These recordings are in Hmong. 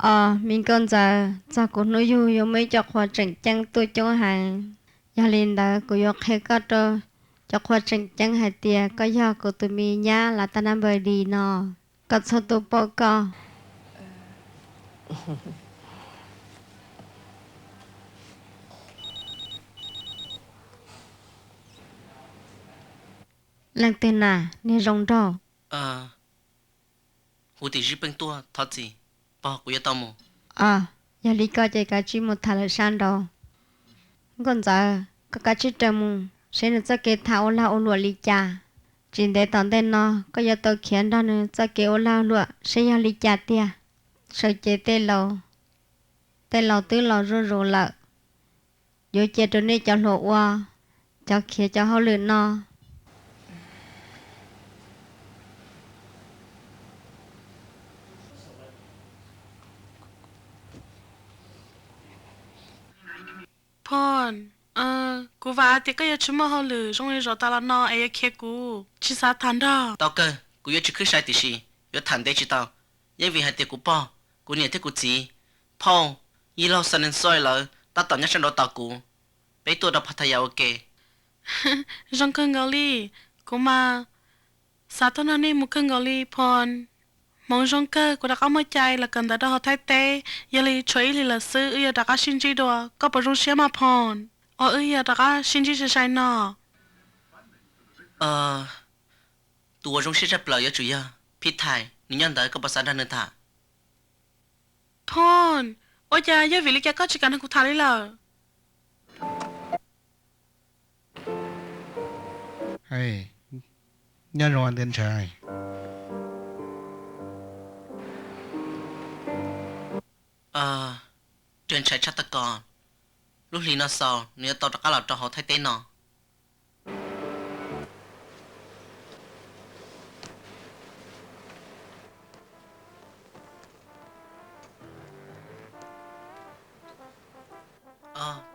Os, me nkauj ntxawm, txog kuv hnub yug yuav muaj ib co qhua tseem ceeb tuaj coob heev. Yog li ntawd kuv yuav qhia koj rau cov qhua tseem ceeb hais tias koj yog kuv tus me nyab lav tag nab npawg Di no, koj txhob tuaj pauj koj. Leej twg na, niag zoo nraug? Hu tim Zib Peej tuaj thov txim, pog, kuv yuav tau mus. Os, yog li koj ces kav tsij mus tham lawm sab nraud. Nkauj ntxawm, koj kav tsij raws mus seb nws txoj kev tham ua lag ua luam li cas. Tsis ntev tom ntej no koj yuav tau khiav nrog nws txoj kev ua lag ua luam seb yog li cas tiag. Sawv cev tej laus, tej laus twb laus zuj zus lawm. Yuav cia rau nej cov hluas ua, cov khiav cov hauj lwm no. Phon, kuv vam hais tias koj yuav tsis muaj hauj lwm zoo li zaum tas los no es yuav khiav kuv, tsis xav tham nrog. Tau kawg, kuv yuav tsis khwb sai tiam sis yuav tham ntev tsis tau, yeej vim hais tias kuv pog, kuv niam thiab kuv txiv, phauj, yij laug Xas Nees Xoj lawv tab tom nyob sab nraud tos kuv. Peb tuaj rau Pha Tha Yas ua ke. Zoo kawg nkaus li, kuv mas xav tuaj nrog nej mus kawg nkaus li Phon. Hmoov zoo kawg kuv rov qab muaj cai los kawm ntawv rau hauv Thaib teb, yog li tshuav ib hlis lawm xwb wb yuav rov qab sib ntsib dua, koj puas zoo siab mas Phon? Uas wb yuav rov qab sib ntsib sai sai no. Tus uas zoo siab tshaj plaws yuav tsum yog Phib Thais, nws nyob ntawd, koj puas xav nrog nws tham? Phon, ua cas yog vim li cas koj tsis kam nrog kuv tham li lawm? Nyob zoo Dej Ntshai. Dej Ntshai tshaj tag kos, lub hli no xaus nws yuav tau rov qab los rau hauv Thaib teb no.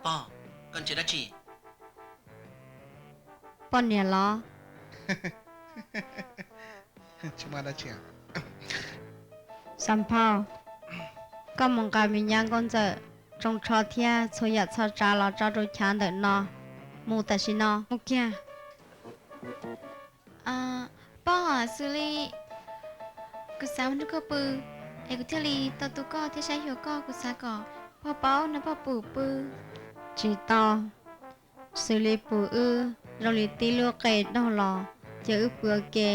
Pog, koj ntsia dab tsi? Poj niam los? Tsis muaj dab tsi. Xam Phauj, koj mus nqa me nyab nkauj ntxawm Tsoo Tsho thiab txhua yam txhua tsav los tso rau chav ntawm no, mus tam sim no, mus kiag. Pog, xws li kuv xav mus nrog koj pw, es kuv thiaj li tau tu koj thiab saib xyuas koj, kuv xav kom pog paub no pog pum pw. Tsis tau, xws li pum wb zoo li tib lub qe daug los, cia wb pw ua ke,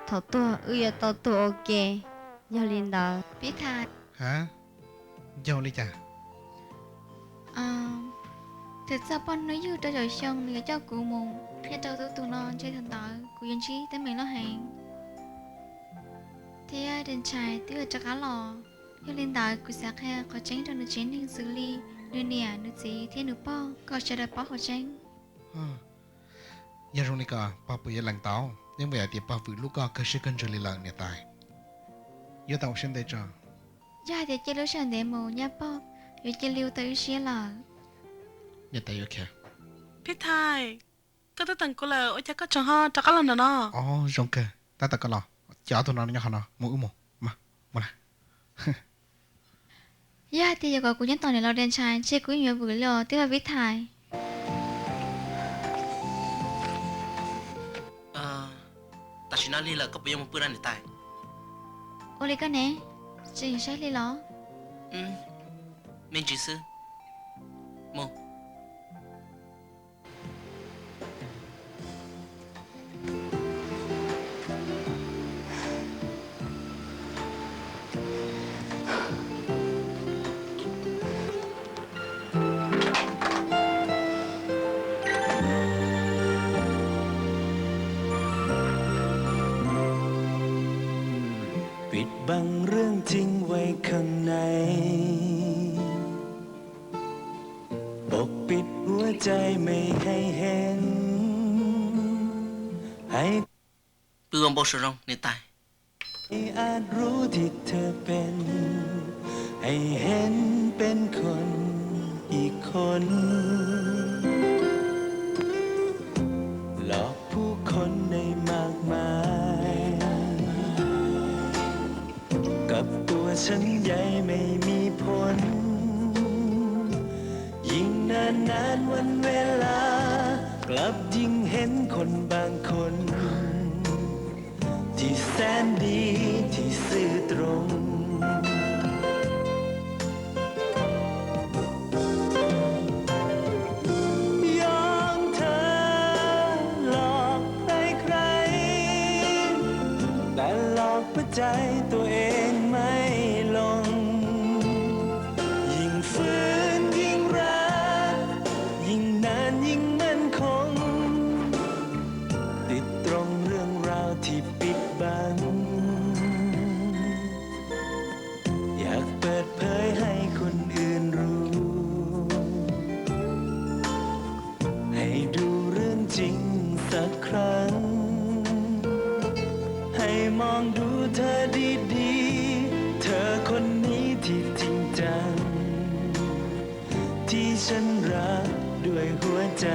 thaum tuag wb yuav tau tuag ua ke. Yog li ntawd, Pib Thais, yog li cas? Thaum txog pog hnub yug rau caum xyoo nws yuav coj kuv mus qhia rau tub tus no ntshe thaum ntawd kuv yuav ntsib teeb meem loj heev, thiab Dej Ntshai twb yuav rov qab los. Yog li ntawd kuv xav qhia qhov tseeb rau nws tsev neeg xws li nws niam, nws txiv thiab nws pog kom sawv daws paub qhov tseeb. Yog zoo li ko pog puas yuav lees tau? Yeej vim hais tias pog vwm hlub koj kawg siab kawg ntsws li lawm niam tais. Yuav tau ua siab ntev tso. Yog hais tias cia lub sij hawm ntev mus nyab pog yuav cia li ua tau ib siab lawm. Niam tais yuav khiav. Phib Thais, koj twb teem kuv lawm ua cas koj tseem ho rov qab los ntawm no? Os, zoo kawg, tab tom koj los, cov ob tug no nyob qhov no, mus wb mus, mus na. Yog hais tias yuav kom kuv nyob tos niam laus Dej Ntshai ntshe kuv yeej yuav vwm li os tij laug Phib Thais. Tam sim no lig lawm koj puas yuav mus pw na niam tais? Ua li koj ne, tseem saib hli los? Me ntsis xwb. Mus.ปิดบังเรื่องจริงไว้ข้างใน ปกปิดหัวใจไม่ให้เห็น ให้ Pw ua npau suav zoo niam tais. อาจรู้ที่เธอเป็น ให้เห็นเป็นคนอีกคน หลอกผู้คนได้มากมาย ก็ ตัวฉันใหญ่ไม่มีผล ยิ่งนานนานวันเวลา กลับยิ่งเห็นคนบางคน ที่แสนดีที่ซื่อตรง ยอมเธอหลอกใครๆ แต่หลอกหัวใจตัวเองไม่ลง ยิ่งฝืนยิ่งรัก ยิ่งนานยิ่งมั่นคง ติดตรงเรื่องราวที่ปิดบัง อยากเปิดเผยให้คนอื่นรู้ ให้ดูเรื่องจริงสักครั้ง ให้มองดูเธอดีๆ เธอคนนี้ที่จริงจัง ที่ฉันรักด้วยหัวใจ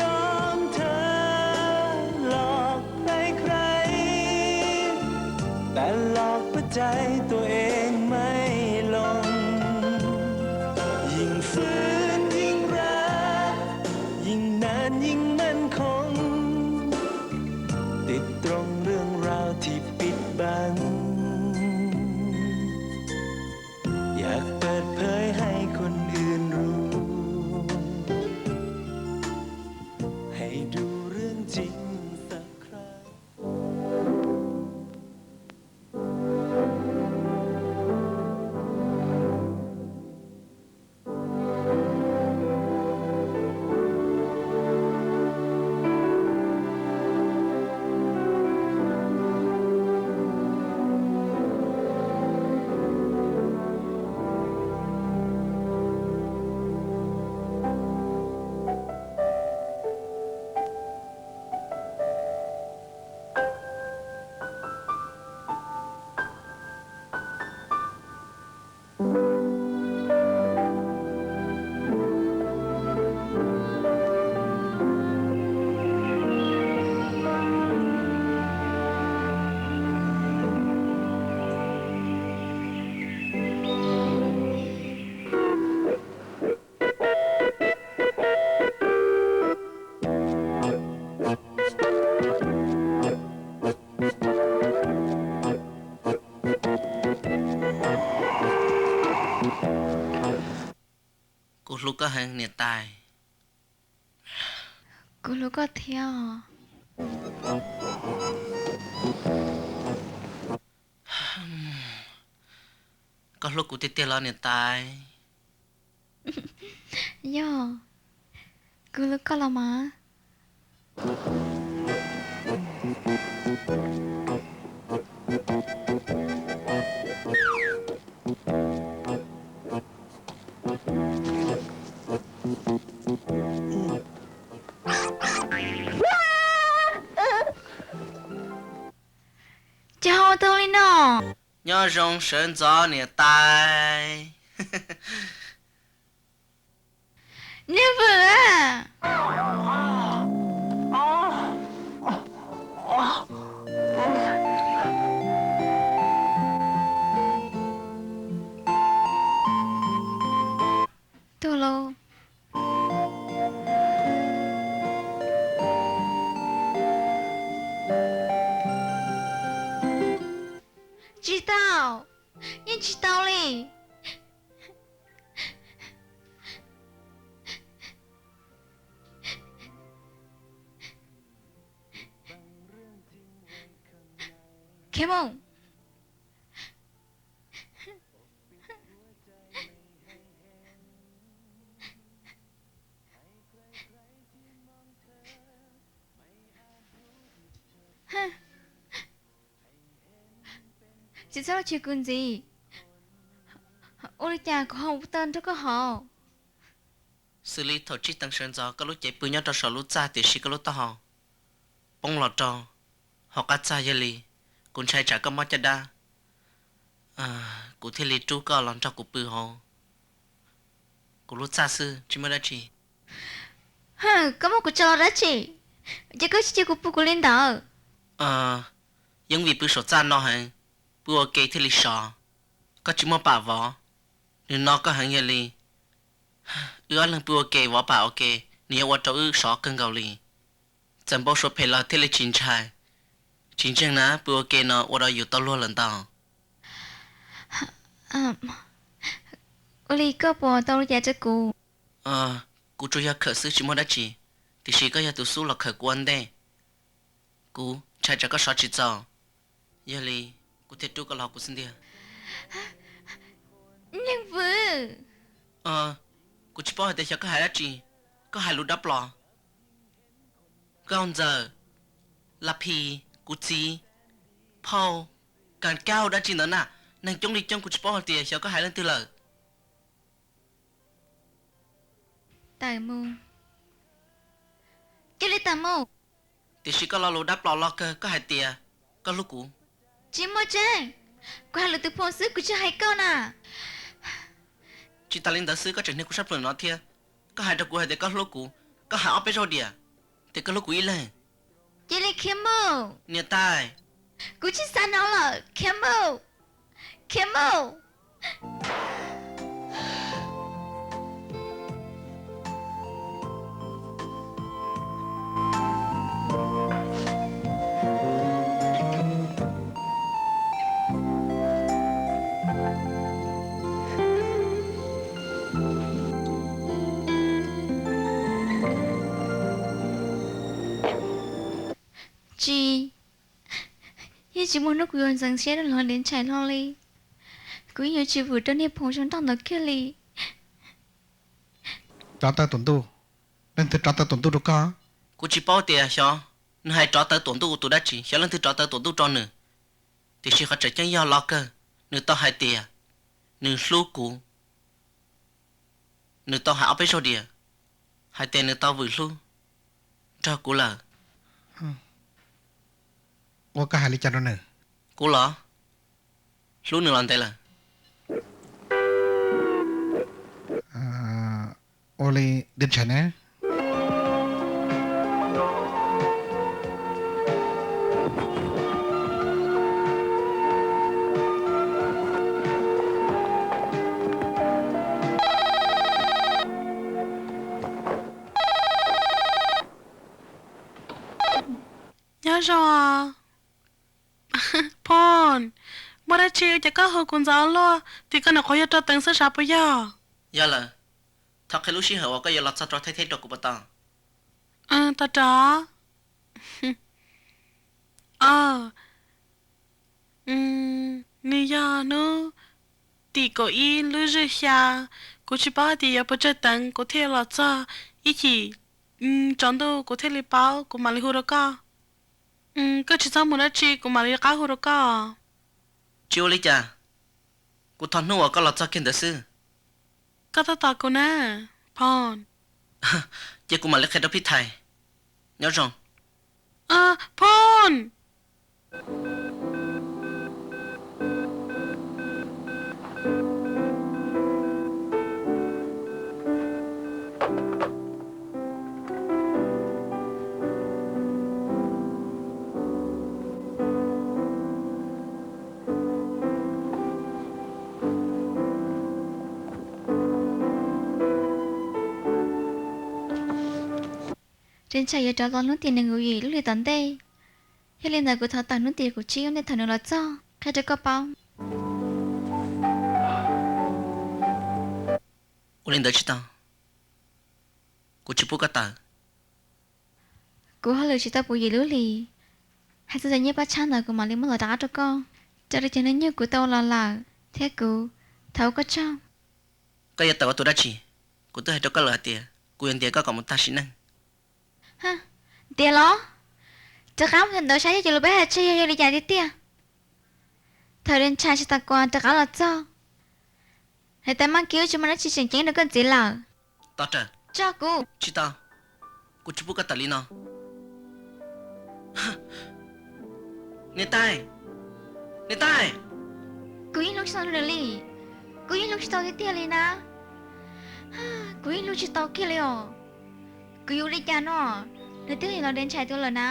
ยอมเธอหลอกใครๆ แต่หลอกหัวใจตัวเองไม่ลง ยิ่งฝืนยิ่งรัก ยิ่งนานยิ่งมั่นคง ติดตรงเรื่องราวที่ปิดบัง อยากเปิดเผยให้คนอื่นรู้ ให้ดูเรื่องจริงสักครั้ง Kuv hlub koj heev niam tais. Kuv hlub koj thiab os. Koj hlub kuv tiag tiag los niam tais? Yog, kuv hlub koj los mas. Cas ho ua tau li no? Nyob zoo sawv ntxov niam tais. Niag vwm a. Tuag lauj. Tsis tau, yeej tsis tau li. Khiav mus. Tsis txhob los chwv kuv ntxiv. Ua li cas kuv ho ua tau nrog koj haus? Xws li thaum tsib teev sawv ntxov koj lub cev pw nyob rau saum lub txaj tiam sis koj lub taub hau poob los rau hauv qab txaj, yog li kuv ntshai tsam koj mob caj dab, kuv thiaj li rub koj los nrog kuv pw hauv kuv lub txaj xwb, tsis muaj dab tsi. Koj muab kuv tso los dab tsi? Ces koj tsis cia kuv pw kuv li ntawd. Yeej vim pw saum txaj no heev, pw ua ke thiaj li sov. Koj tsis muaj pam vov, nws no koj heev, yog li wb ob leeg pw ua ke vov pam ua ke, nws yuav ua rau wb sov kawg nkaus li. Txawm npau suav phem los thiaj li tsis ntshai. Tsis ntseeg na, pw ua ke no ua rau yus tau luag lawm ntau. Ua li koj puas tau li cas rau kuv? Kuv tsuas yog khawm xwb tsis muaj dab tsi, tiam sis koj yog tus xub los khawm kuv ua ntej. Kuv ntshai tsam koj sov tsis txaus, yog li kuv thiaj rub koj los hauv kuv xub ntiag. Neeg vwm, kuv tsis paub hais tias xyov koj hais dab tsi, koj hais lus dab plos. Nkauj ntxawm, la phi, kuv txiv, phauj, kas kab dab tsi ntawd na, neeg coob li coob kuv tsis paub hais tias xyov koj hais leej twg lawm. Tawm mus, cia li tawm mus. Tiam sis koj lo lus dab plos loj kawg, koj hais tias koj hlub kuv. Tsis muaj tseeb, kuv hais lus tus phoo xwb, kuv tsis hais koj na. Tsis tas li ntawd xwb, koj tseem hnia kuv sab plhu no thiab. Koj hais rau kuv hais tias koj hlub kuv, koj hais ob peb zaug diam tias koj hlub kuv ib leeg. Cia li khiav mus. Niam tais. Kuv tsis xav hnov lawm, khiav mus, khiav mus. Tsis, yeej tsis muaj hnub kuv yuav ntxeev siab rau luag li ntshai hlo li. Kuv yeej yuav tsis vwm rau niag phoo zoo nraug ntawd kiag li. Rov taw tuam ntuj. Leej twg rov taw tuam ntuj rau koj? Kuv tsis paub tias xyov nws hais rov taw tuam ntuj tus dab tsi, xyov leej twg rov taw tuam ntuj rau nws. Tiam sis qhov tseem ceeb yog lo kawg, nws tau hais tias nws hlub kuv. Nws tau hais ob peb zaug diam hais tias nws tau vwm hlub nrog kuv lawm. Ua koj hais li cas rau nws? Kuv los hlub nws los ntev lawm. Ua li, ntshai ne. Nyob zoo. Phoo, muaj dab tsi ua cas koj hu kuv ntxov luaj, tim koj nws qhuav yog rau teev xwb sav puas yog? Yog lawm, thov qhia lub sij hawm uas koj yuav los txog rau Thaib Theb rau kuv puas tau? Tau rov. Nws yog hnub tim kaum ib lub zwj xya, kuv tsis paub hais tias yuav puas tsawg teev kuv thiaj los txog, ib chim tsaus ntuj kuv thiaj li paub kuv mam li hu rau koj. Koj tsis txhob mus dab tsi, kuv mam li rov qab hu rau koj. Tsis ua li cas, kuv thov hnub uas koj los txog kiag ntawd xwb. Koj tab tom kuv na, Phoo. Ces kuv mam li qhia rau Phij Thais. Nyob zoo. Phoo. Tseem tsam yuav rov los hnub tim nees nkaum yim lub hlis tom ntej, yog li ntawd kuv thov tawm hnub tim kaum tsib lub ntej thaum nws los txog qhia rau koj paub. Ua li ntawd tsis tau, kuv tsis pub koj tawm. Kuv hauj lwm tsis tau puv yim lub hlis, hais txog cov nyiaj paj tshab ntawd kuv mam li muab los rov qab rau koj. Raws li cov hnub nyoog kuv tau ua los lawm thiab kuv thov ua koj tsaug. Koj yuav tawm ua tus dab tsi? Kuv twb hais rau koj lawm hais tias kuv yuav ntiav koj kom mus tag sim neej. Ntiav los? Rov qab mus ntawd saib yog cov lus peb hais tseg yog yog li cas tiag tiag. Thaum Dej Ntshai Tshaj Tag Kos rov qab los txog, niam tais Maj Kiv tsis muaj dab tsi tseem ceeb rau koj ntxiv lawm. Tso kuv. Tsis tau, kuv tsis pub koj tawm li no. Niam tais, niam tais. Kuv yeej hlub tsis tau nws li. Kuv yeej hlub tsis tau tiag tiag li na. Kuv yeej hlub tsis tau kiag li os. Kuv yuav ua li cas no? Nws twb los Dej Ntshai tuag lawm na.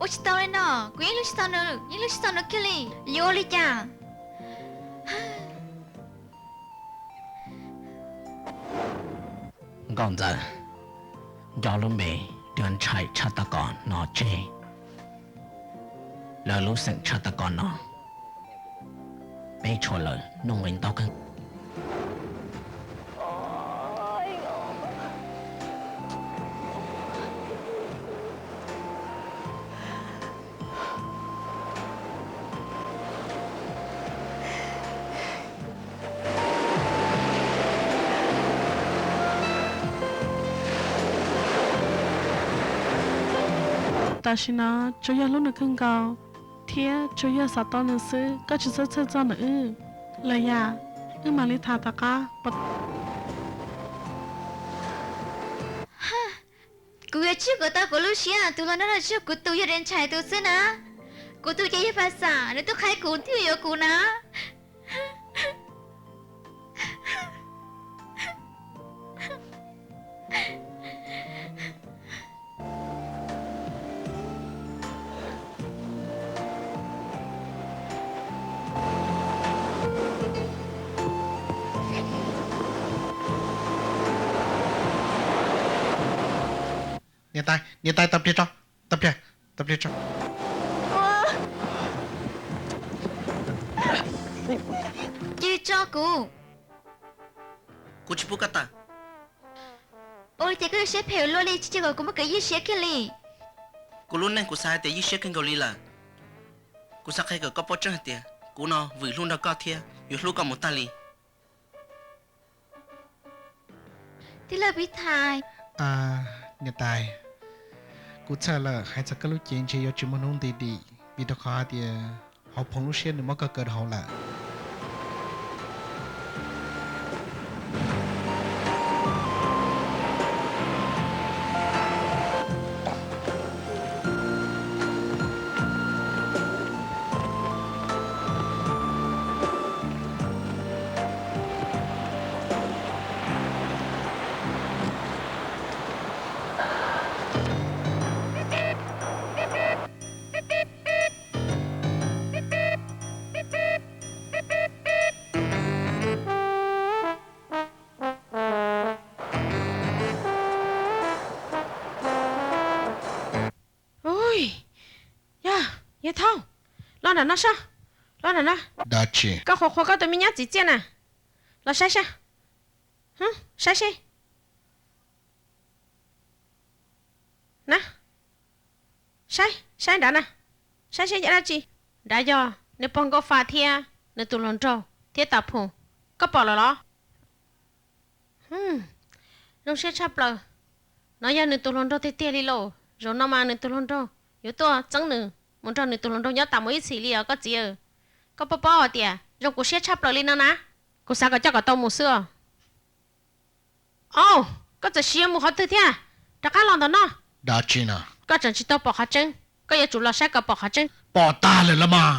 Ua tsis tau li no, kuv yeej hlub tsis tau nws, yeej hlub tsis tau nws kiag li. Yuav ua li cas? Nkauj Ntxawm, nco lub npe Dej Ntshai Tshaj Tag Kos no tseg. Lawv lub xeem Tshaj Tag Kos no, peb tshuav lawv nuj nqi ntau kawg. Tam sim no tsuas yog hlub nws kawg nkaus thiab tsuas yog xav tau nws xwb, koj tsis txhob txhawj txog nws wb. Lawm yam, wb mam li tham tom qab. Kuv yuav tswj kuv tau kuv lub siab, tus hluas nraug no tsuas yog kuv tus, yog Dej Ntshai tus xwb na. Kuv tus ces yog Paj Xam, nws twb qhaib kuv thiab yuav kuv na. Niam tais, niam tais, tau pliag tso, tau pliag, tau pliag tso. Cia tso kuv. Kuv tsis pub koj tawm. Ua li cas koj yuav siab phem ua luaj li, tsis cia kom kuv muaj kev ywj siab kiag li. Kuv lub neej kuv xav hais tias ywj siab kawg nkaus li lawm. Kuv xav qhia kom koj paub tseeb hais tias kuv no vwm hlub nrog koj thiab yuav hlub koj mus tag li. Tij laug Pib Thais. Niam tais, kuv txhawj lawm, hais txog koj lub cev ntshe yuav tsis muaj hnub nti dim, vim rau qhov hais tias hauv Phoom lub siab nws muab koj kaw rau hauv lawm. Ui, yog, yog Thauj, los nram no saib, los nram no. Koj qhuas qhuas koj tus me nyab txiv txiaj na, los saib saib, saib seb. Na, saib, saib nrad na, saib seb yog dab tsi. Nrad yog nws pog Nkauj Fas thiab nws tus hluas nraug thiab Tam Phum. Koj pom lawm los? Zoo siab tshaj plaws. No yog nws tus hluas nraug tiag tiag li lauj. Zaum no mas nws tus hluas nraug yuav tuaj txeeb nws mus nrog nws tus hluas nraug nyob tas mus ib txhis li os koj txiv. Koj paub paub hais tias zoo kuv siab tshaj plaws li no na. Kuv xav kom coj kom tau mus xwb os. Au, koj txawm sim mus qhov twg thiab? Rov qab los ntawm no. Koj tseem tsis tau pom qhov tseeb, koj yuav tsum los saib kom pom qhov tseeb. Pom tag lawm los mas.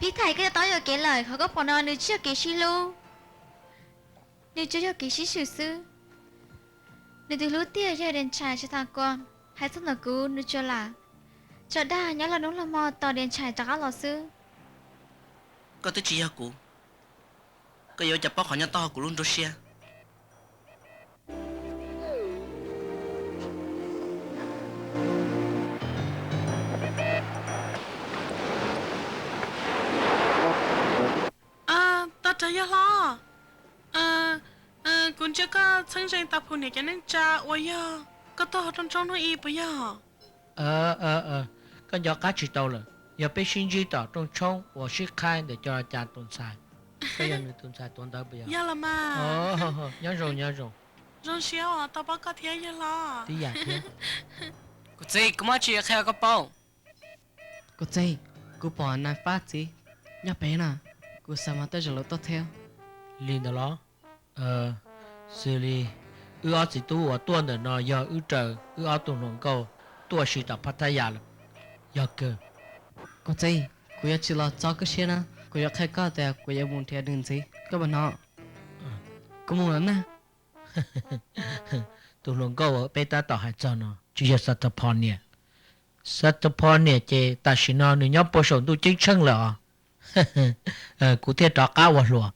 Pib Thais, koj yuav tau yuam kev lawm, qhov koj pom no nws tsis yog kev sib hlub, nws tsuas yog kev sib swm xwb. Nws tus hlub tiag yog Dej Ntshai Tshaj Tag Kos, hais txog ntawm kuv nws tsuas lam tso dag nyob los hnub los hmo tos Dej Ntshai rov qab los xwb. Koj twb tsis yog kuv, koj yuav ua cas paub qhov nyob taub hau kuv lub nruab siab? Tag nrho yawg hlob, kuv ntsia koj txheeb ze Tam Phum niam cov neej tsa uas yog koj tuaj hauv rooj tshoob hnub ib puas yog? Koj nco qab tsis tau lawm, yog peb sib ntsib tom rooj tshoob uas sib qhaib ntawm cov cas tus ntxhais. Koj yog nws tus ntxhais tuav ntawv puas yog? Yog los mas. Nyob zoo, nyob zoo. Zoo siab uas tau pom koj thiab yawg hlob. Tib yam thiab. Kuv txiv, kuv muaj dab tsi qhia koj paub. Kuv txiv, kuv pom Nais Fab txiv nyob pem na, kuv xav mas tej zaum lawv tuaj thiab. Li ntawd los? Xws li wb ob txiv tub uas tuaj ntawm no yog wb raws wb ob tug hluas nkauj tuaj si tom Phab Thab Yas lawm. Yog kawg. Kuv txiv, kuv yuav tsis los txo koj siab na, kuv yuav qhia koj tias kuv yuav mus nrhiav nws ntxiv, koj puas hnov? Kuv mus lawm na. Tus hluas nkauj uas peb tab tom hais txog no tsis yog Xav Tag Phos niam. Xav Tag Phos niam ces tam sim no nws nyob puag saum ntuj ceeb tsheej lawm os. Kuv thiaj rov qab ua hluas.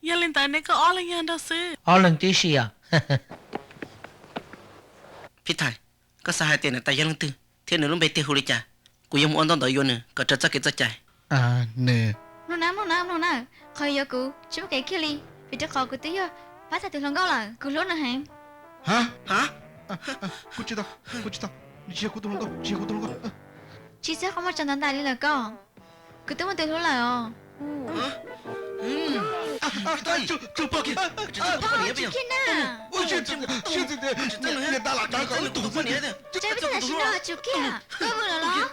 Yog li ntawd neb koj ob leeg yog nrog xwb? Ob leeg tib si os. Phib Thais, koj xav hais tias niam tais yog leej twg thiab nws lub npe tiag hu li cas? Kuv yuav mus ua ntaub ntawv yuav nws kom raws txoj kev txoj cai. Nws, mloog na, mloog na, mloog na, qhov yuav kuv tsis muaj kev kiag li, vim rau qhov kuv twb yog Phab Thais tus hluas nkauj lawm, kuv hlub nws heev. Ha? Kuv tsis tau, kuv tsis tau, nws tsis yog kuv tus hluas nkauj, tsis yog kuv tus hluas nkauj. Tsis txhob qhov muag tso ntawv ntais li lawm koj. Kuv twb muaj tus hlub lawm os. Tsum kiag na. Tsum kiag. Koj vwm lawm los?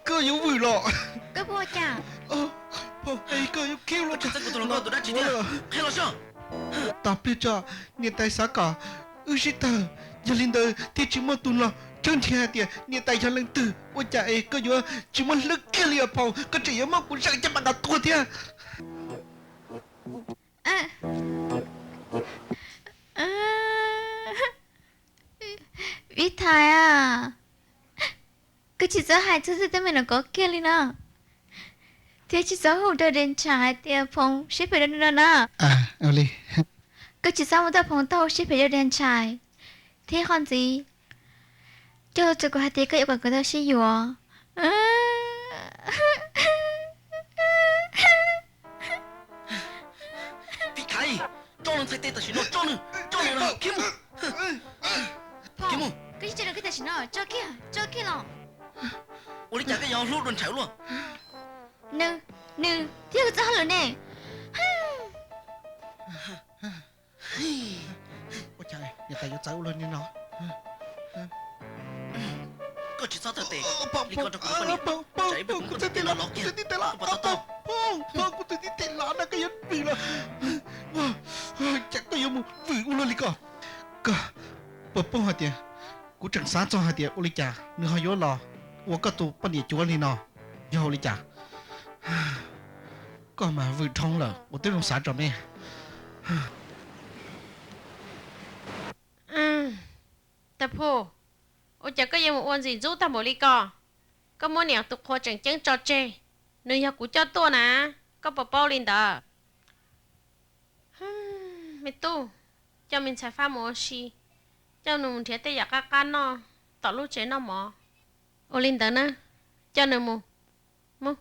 Koj yuav vwm los? Koj puas ua cas? Koj yuav khiv los? Tos pliag tso, niam tais xav kom wb sib tawg, yog li ntawd thiaj tsis muaj tus los cheeb nrhiav hais tias niam tais yog leej twg. Ua cas es koj yuav tsis muaj hlwb kiag li os Phoo? Koj tseem yuav muab kuv zam caj pas nqa tuag thiab. Vib Thais a, koj tsis txhob hais txog tej teeb meem no kiag li no, thiab tsis txhob hu rau Dej Ntshai hais tias Phoo siab phem rau nws no na. Koj tsis txhob muab tau Phoo tau siab phem rau Dej Ntshai, thiab qhov ntxiv, coj los rau kuv hais tias koj yuav kom kuv tau sib yuav. Vib Thais, tso nws txhais tes tam sim no, tso nws, tso nws los khiav mus. Khiav mus. Koj tsis tso nws kiag tam sim no, tso kiag, tso kiag los. Ua li cas koj yuav hlub Dej Ntshai ua luaj? Nws, nws thiab kuv txoj hauj lwm ne. Ua cas niam tais yuav txawv ua luaj li no? Koj tsis txhob txhais tes li ko rau kuv, tsam ib pliag kuv muab koj tus tij laug lov kiag, koj puas to taub? Phoo, kuv tus tij laug no koj yuav vwm los? Cas koj yuav mus vwm ua luaj li ko? Koj puas paub hais tias kuv tseem xav txog hais tias ua li cas nws ho yuav los ua koj tus poj niam cuav li no, yog ua li cas? Koj mas vwm dhau lawm, kuv twb zoo xav rau me. Tag Phu, ua cas koj yuav mus ua ntxim ntxub tag npaum li ko? Koj muab niam tus qhua tseem ceeb tso tseg, nws yog kuv coj tuaj na, koj puas paub li ntawd? Me tub, coj me ntxhais Fab mus ua si, coj nws mus nrhiav tej yam qab qab noj tom lub tsev noj mov. Ua li ntawd na, coj nws mus, mus.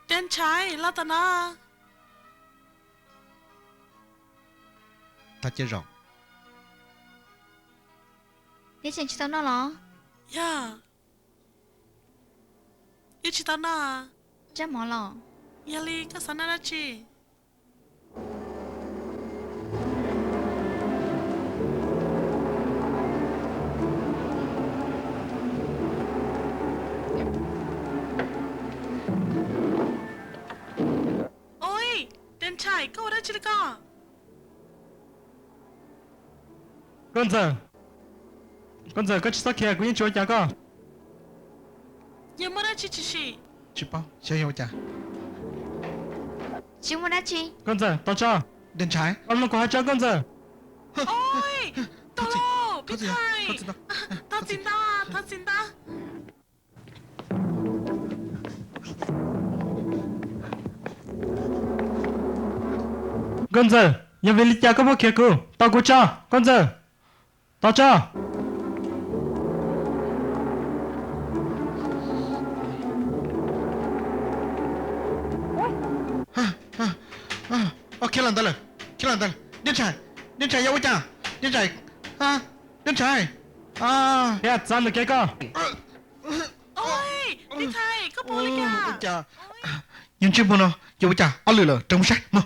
Dej Ntshai, los tom no. Tag cia zaum. Neb tseem tsis tau noj los? Yog, wb tsis tau noj. Ntsaj mov los? Yog li koj xav noj dab tsi? Oj, Dej Ntshai, koj ua dab tsi li koj? Koj ntxawm, koj ntxawm, koj tsis txhob khiav, kuv yeej tsis ua cas koj. Yog muaj dab tsi tshwm sim? Tsis paub xyov yog ua cas. Tsis muaj dab tsi. Koj ntxawm, tos tso. Dej Ntshai, tos mloog kuv hais tso koj ntxawm. Thov txim ntau, thov txim ntau. Nkauj ntxawm, yog vim li cas koj muab khiav kuv? Tos kuv tso, nkauj ntxawm. Tos tso. Khiav los ntawd lawm, khiav los ntawd lawm. Dej Ntshai, Dej Ntshai, yog ua cas? Dej Ntshai, Dej Ntshai. Txav ntawm kev koj. Ua cas? Yog ntsej muag no yuav ua cas, ob lwm lawm, rov mus saib mog.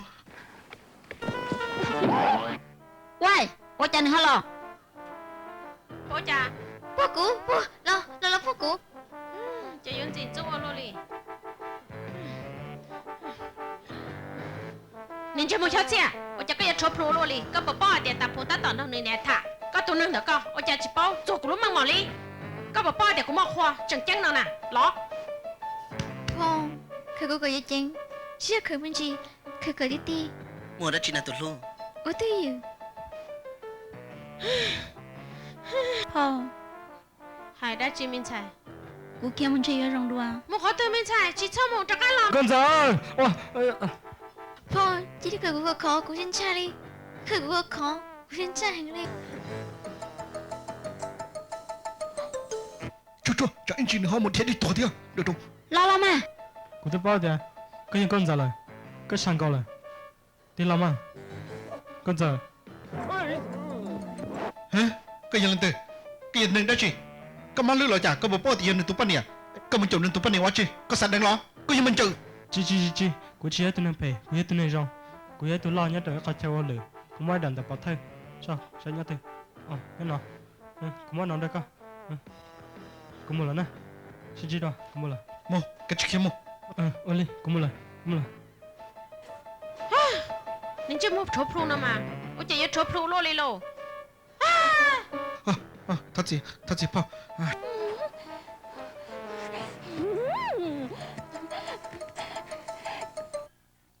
Ua, ua cas nws ho los? Puag, puag, los, los, los puag kuv. Ces yuav ntxim ntxub ua luaj li. Niag ntsej muag Xyob Txhiaj, ua cas koj yuav rhuav plhu ua luaj li? Koj puas paub hais tias Tam Phum tab tom nrog nws niam tham, koj tus neeg ntawm koj ua cas tsis paub txuag kuv lub meej mom li? Koj puas paub hais tias kuv muaj qhua tseem ceeb no na los? Phauj, khawv kawg kawg yeej ceeb, tsis yog khawv me ntsis, khawv kawg tiag tiag. Muaj dab tsi na tus hlub? Ua twj ywm. Phauj, hais dab tsi me ntxhais? Kuv khiav mus ntshe yuav zoo dua. Mus qhov twg me ntxhais? Tsis txhob mus, rov qab los. Nkauj ntxawm. Phauj, cia li khaws kuv khov khov, kuv siab ntshai li. Khaws kuv khov khov, kuv siab ntshai heev li. Tsuag tsuag, tsam ib ntsis nws ho mus dhia dej tuag thiab. Los los mas. Kuv twb paub tias koj yog nkauj ntxawm lawm, koj sab nkaus lawm. Tig los mas, nkauj ntxawm. Koj yog leej twg? Koj yog neeg dab tsi? Koj mob lwj los cas? Koj puas paub tias yog nws tus poj niam? Koj mus caum nws tus poj niam ua tsi? Koj xav deev los? Koj yog me ntxawm. Tsis tsis tsis tsis, kuv tsis yog ib tug neeg phem, kuv yog ib tug neeg zoo. Kuv yog ib tug loj nyob rau ib qho chaw ua lwm, kuv muaj ib daim ntawv pov thawj, saib nyob twg. Nyob no, kuv muab no rau koj. Kuv mus lawm na, sib ntsib dua, kuv mus lawm. Mus, koj tsis khiav mus. Ua li, kuv mus lawm, kuv mus lawm. Niag ntsej muag rhuav plhu no mas, ua cas yuav rhuav plhu luaj li lauj? Thov txim, thov txim phauj.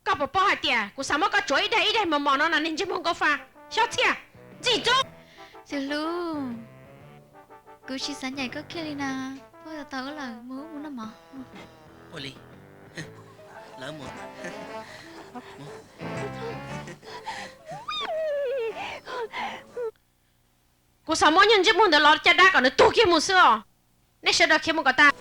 Koj puas paub hais tias kuv xav muab koj tsuav ib daig ib daig mos mos no na niag ntsej muag nkauj fa, Xyob Txhiaj, ntxim ntxub. Tus hlub, kuv tsis xav ncaim koj kiag li na, puag tau tau wb lawm, mus wb mus noj mov. Ua li, lawv mus. Kuv xav muab niag ntsej muag ntawd los caj dab kom nws tuag kiag mus xwb os. Nej sawv daws khiav mus kom tas.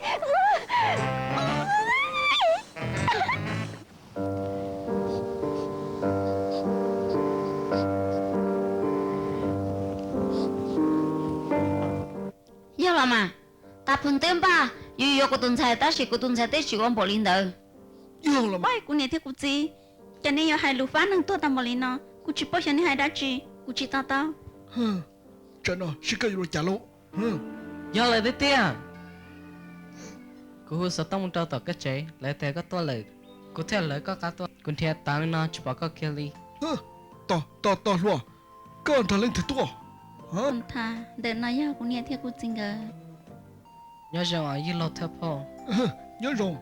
Yog los mas, Tam Phum twb npaj yuav yuav kuv tus ntxhais tab sis kuv tus ntxhais twb tsis ua npaum li ntawd. Yog los mas kuv niam thiab kuv txiv, cas nej yuav hais lus fab neeg tuag tag npaum li no? Kuv tsis paub xyov nej hais dab tsi, kuv tsis to taub. Tsam no seb koj yuav ua cas lauj. Yog lawm tiag tiag. Kuv hu xov tooj mus rau tom koj tsev, lawv tias koj tuaj lawm, kuv thiaj lawv koj qab tuaj. Kuv nrhiav tav no tsis pom koj kiag li. Tos tos tos hluas, koj nrog leej twg tuaj? Ntawm no yog kuv niam thiab kuv txiv nkawd. Nyob zoo os yawg laug thiab phauj. Nyob zoo.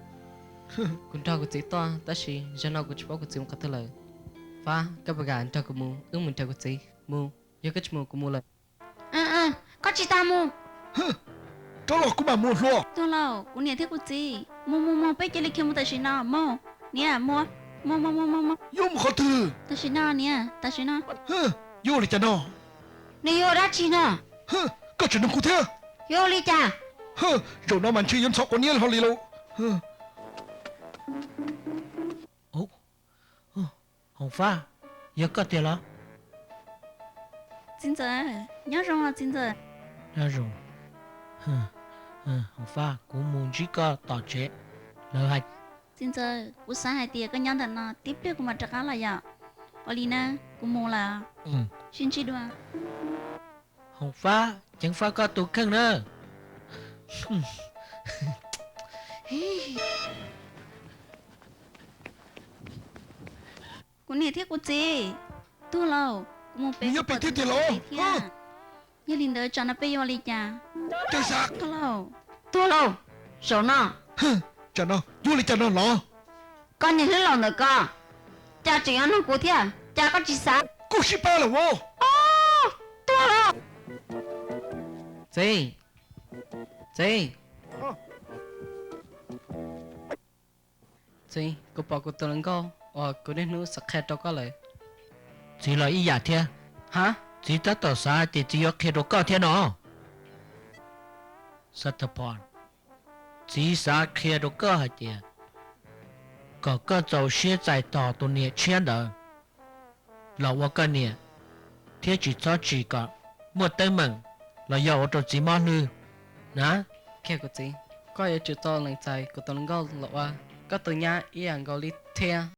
Kuv nrog kuv txiv tuaj tab sis zaum no kuv tsis paub kuv txiv mus qhov twg lawm. Fab, koj puas kam nrog kuv mus? Wb mus nrhiav kuv txiv mus. Yog koj tsis mus kuv mus lawm. Koj tsis tas mus. Rov los kuv mam mus hluas. Tuag lauj, kuv niam thiab kuv txiv. Mus mus mus, peb cia li khiav mus tam sim no mus. Niam, mus mus mus mus mus. Yuav mus qhov twg? Tam sim no niam, tam sim no. Yuav ua li cas no? Nws yuav ua dab tsi no? Koj tseem nug kuv thiab. Yuav ua li cas? Zaum no mas ntshe yuav ntxhov quav niab hlo li lauj. Hoov Fab, yog koj tiag los? Txiv ntxawm, nyob zoo os txiv ntxawm. Nyob zoo. Hoov Fab, kuv mus ntsib koj tom tsev lawv hais. Txiv ntxawm, kuv xav hais tias koj nyob ntawm no tib pliag kuv mam rov qab los yom. Ua li na, kuv mus lawm. Sib ntsib dua. Hoov Fab, ceev faj koj tus kheej na. Kuv niam thiab kuv txiv, tuag lauj, kuv mus pem kuv pom txiv thiab. Yog li ntawd tsam no peb yuav ua li cas? Tuag lauj, tuag lauj, zaum no. Tsam no yuav ua li cas no los? Koj niag hlwb laus ntawm koj, cas tseem yuav nug kuv thiab, cas koj tsis xav? Kuv sib pab lawm os. Tuag lauj. Txiv, txiv. Txiv, kuv pom kuv tus hluas nkauj uas kuv niaj hnub xav qhia rau koj lawm. Txiv los ib yam thiab. Ha? Txiv tab tom xav hais tias txiv yuav qhia rau koj thiab no. Xav tag pom, txiv xav qhia rau koj hais tias kom koj txaus siab txais tos tus niam tshiab ntawd los ua koj niam, thiab tsis txhob tsim kom muaj teeb meem los yog ua rau txiv mob hlwb na. Kiag kuv txiv, koj yuav tsum tau lees txais kuv tus hluas nkauj los ua Koj tus nyab ib yam nkaus li thiab.